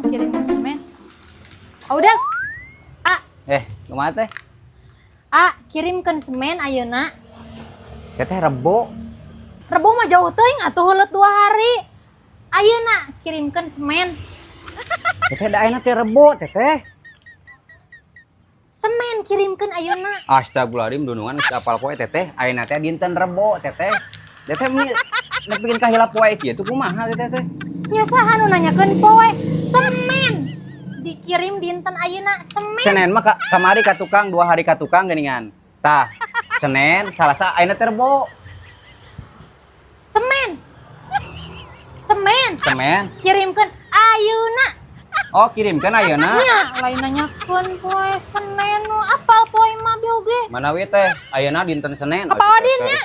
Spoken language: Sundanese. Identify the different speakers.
Speaker 1: Kirimkan semen. Oh, udah. A,
Speaker 2: Eh, kumaha teh?
Speaker 1: A, kirimkan semen ayeuna.
Speaker 2: Teteh Rebo.
Speaker 1: Rebo mah jauh teuing atuh, heuleut 2 hari. Ayeuna kirimkan semen.
Speaker 2: Teteh, da ayeuna teh Rebo, Teteh.
Speaker 1: Semen kirimkan ayeuna.
Speaker 2: Astagfirullahaladzim, dunungan geus apal poe Teteh. Ayeuna teh dinten Rebo, Teteh. Teteh meni nepikeun ka hilap poe kieu tuh kumaha Teteh teh?
Speaker 1: Nya saha nu nanyakeun poe? Semen. Dikirim dinten ayeuna semen.
Speaker 2: Senin mah kamari ka tukang, 2 hari ka tukang geuningan. Tah, Senin, Salasa, ayeuna teh Rebo.
Speaker 1: Semen. Semen.
Speaker 2: Semen.
Speaker 1: Kirimkan ayeuna.
Speaker 2: Oh, kirimkan ayeuna.
Speaker 1: Nya, lain nanyakeun poe Senin, nu apal poe mah oge.
Speaker 2: Mana we teh? Ayeuna dinten Senin.
Speaker 1: Apa Odin nya?